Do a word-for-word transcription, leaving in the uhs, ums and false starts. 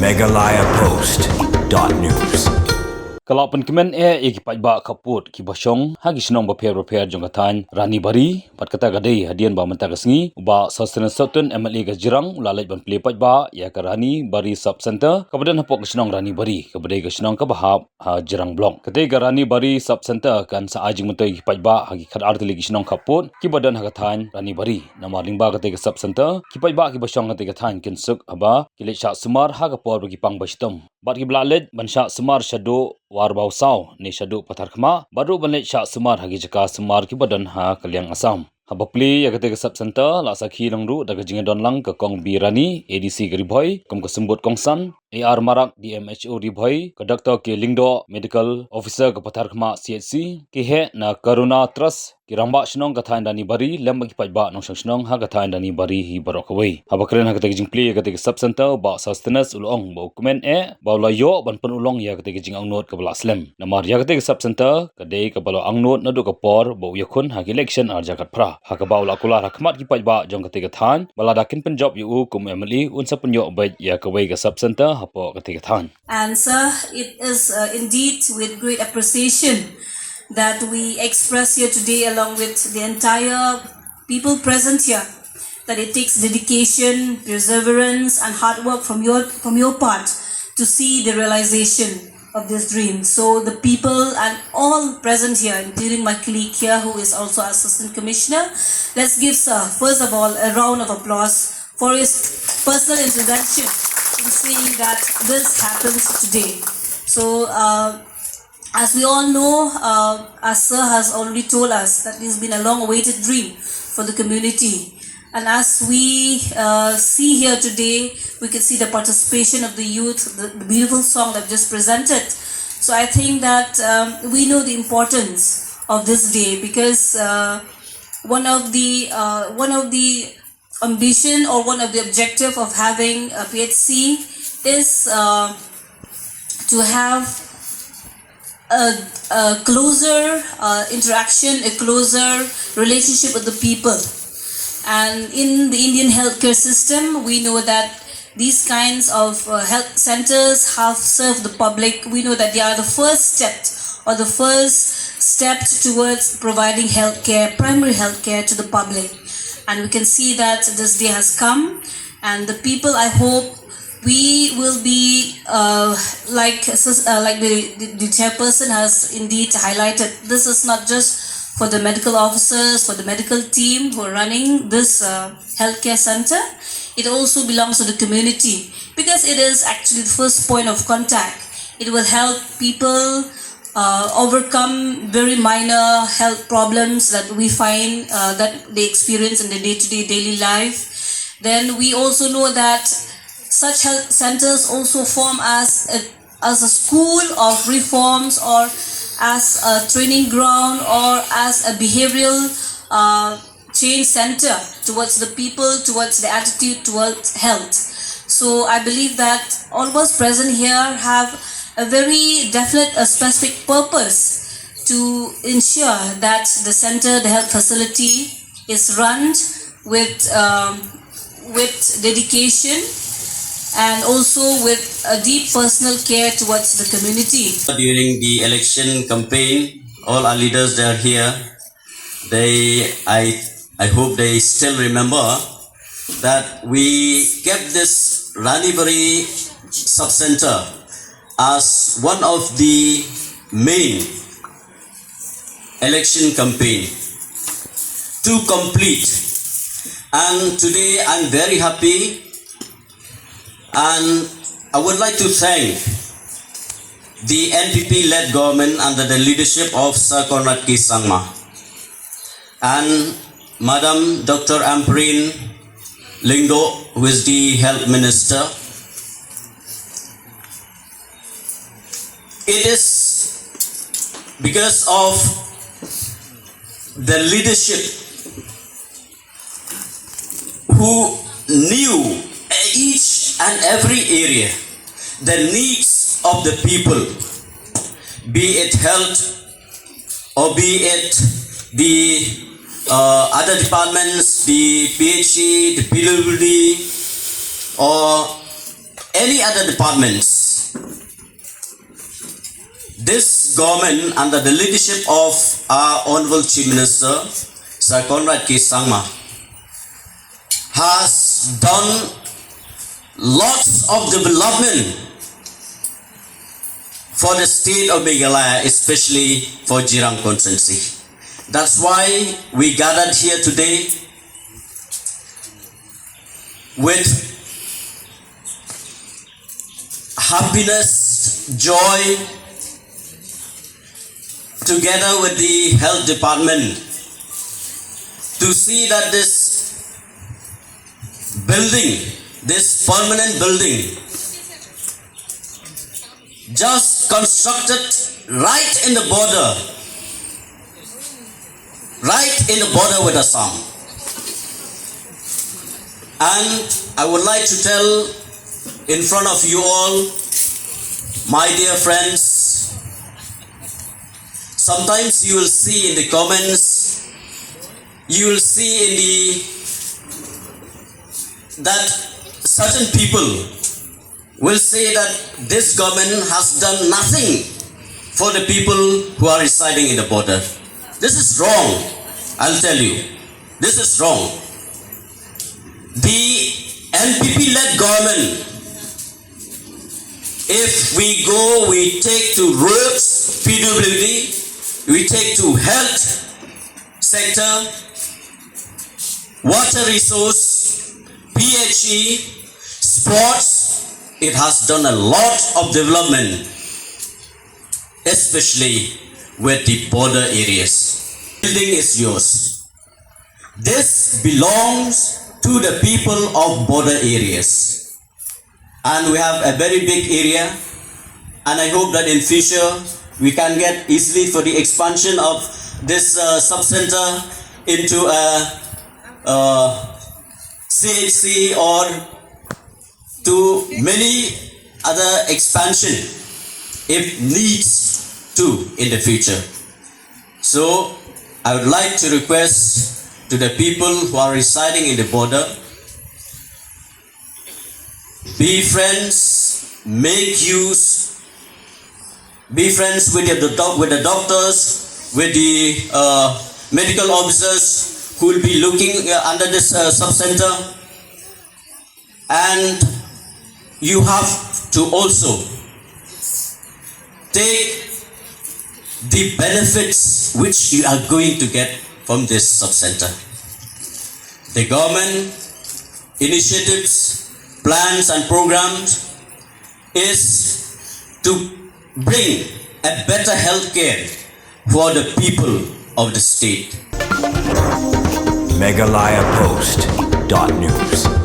Meghalaya Post dot news. Ka la pynkmen eh ïa ki paidbah khappud kiba shong ha ki shnong bapher bapher jong ka thaiñ Ranibari, bad kata ka dei hadien ba mynta ka sngi u Bah Sosthenes Sohtun, M L A ka Jirang, u la leit ban plie paidbah ïa ka Ranibari Sub Centre kaba don hapoh ka shnong Ranibari, kaba dei ka shnong kaba hap ha Jirang Block. Kata ka Ranibari Sub Centre kan sa ai jingmyntoi ïa ki paidbah ha ki khatar tylli ki shnong khappud kiba don ha ka thaiñ Ranibari. Namar lyngba kata ka Sub Centre, ki paidbah kiba shong ha kata ka thaiñ kin suk haba ki leit shah sumar ha ka por ba ki pang ba shitom. Bad kiba la leit ban shah sumar shaduh Warbasaw ne shaduh Patharkhmah, bad ruh ban leit shah sumar ha ki jaka sumar kiba don ha ka liang Assam. Haba plie ïa kata ka Sub Centre, la sakhi lang ruh da ka jingdon lang ka Kong B Rani, A D C ka Ri Bhoi, kum ka symbud kongsan, A R Marak, D M H O Ri Bhoi, ka Doctor K Lyngdoh, Medical Officer ka Patharkhmah C H C, ki heh na Karuna Trust, ki rangbah shnong ka thaiñ Ranibari, lem bad ki paidbah nongshong shnong ha ka thaiñ Ranibari hi baroh kawei. Haba kren ha kata ka jingplie ïa kata ka Sub Centre, u Bah Sosthenes u la ong ba u kmen eh ba u la ïoh ban pynurlong ïa kata ka jingangnud kaba la slem. Namar ïa kata ka Sub Centre ka dei kaba la angnud naduh ka por ba u ïakhun ha ka election ar hajar khatphra, ha kaba u la kular ha khmat ki paidbah jong kata ka thaiñ ba lada kin pynjop ïa u kum M L A, un sa pynïoh beit ïa kawei ka Sub Centre hapoh kata ka thaiñ. And sir, it is, uh, indeed with great appreciation that we express here today along with the entire people present here, that it takes dedication, perseverance, and hard work from your, from your part to see the realization of this dream. So the people and all present here, including my colleague here, who is also Assistant Commissioner, let's give sir, first of all, a round of applause for his personal intervention in seeing that this happens today. So, uh, as we all know, uh, as sir has already told us, that it's been a long-awaited dream for the community. And as we, uh, see here today, we can see the participation of the youth, the, the beautiful song that just presented. So I think that, um, we know the importance of this day because, uh, one of the, uh, one of the ambition or one of the objective of having a P H C is, uh, to have a, a closer, uh, interaction, a closer relationship with the people. And in the Indian healthcare system, we know that these kinds of, uh, health centers have served the public. We know that they are the first step or the first step towards providing healthcare, primary healthcare to the public. And we can see that this day has come, and the people, I hope, we will be, uh, like, sus- uh, like the, the, the chairperson has indeed highlighted, this is not just for the medical officers, for the medical team who are running this, uh, healthcare center. It also belongs to the community because it is actually the first point of contact. It will help people, uh, overcome very minor health problems that we find, uh, that they experience in the day-to-day daily life. Then we also know that such health centers also form as a, as a school of reforms or as a training ground or as a behavioral, uh, change center towards the people, towards the attitude towards health. So I believe that all of us present here have a very definite, a specific purpose to ensure that the center, the health facility, is run with, um, with dedication and also with a deep personal care towards the community. During the election campaign, all our leaders, they are here. They, I, I hope they still remember that we kept this Ranibari sub-center as one of the main election campaign to complete. And today I'm very happy, and I would like to thank the N P P-led government under the leadership of Sir Conrad K Sangma and Madam Doctor Ampareen Lyngdoh, who is the health minister. It is because of the leadership who knew each and every area, the needs of the people, be it health or be it the, uh, other departments, the P H C, the P W D, or any other departments. This government, under the leadership of our Honorable Chief Minister, Sir Conrad K Sangma, has done lots of development for the state of Meghalaya, especially for Jirang constituency. That's why we gathered here today with happiness, joy, together with the health department, to see that this building, this permanent building, just constructed right in the border, right in the border with Assam. And I would like to tell in front of you all, my dear friends, sometimes you will see in the comments, you will see in the, that certain people will say that this government has done nothing for the people who are residing in the border. This is wrong. I'll tell you. This is wrong. The N P P led government, if we go, we take to roads, P W D, we take to health sector, water resource, P H E, sports, it has done a lot of development, especially with the border areas. Building is yours. This belongs to the people of border areas. And we have a very big area, and I hope that in future we can get easily for the expansion of this, uh, sub-center into a, uh, C H C or to many other expansion if needs to in the future. So I would like to request to the people who are residing in the border, be friends, make use, be friends with the doc-, with the doctors, with the, uh, medical officers who will be looking, uh, under this, uh, sub-center. And you have to also take the benefits which you are going to get from this sub-center. The government initiatives, plans and programs is to bring a better healthcare for the people of the state. Meghalaya Post dot news.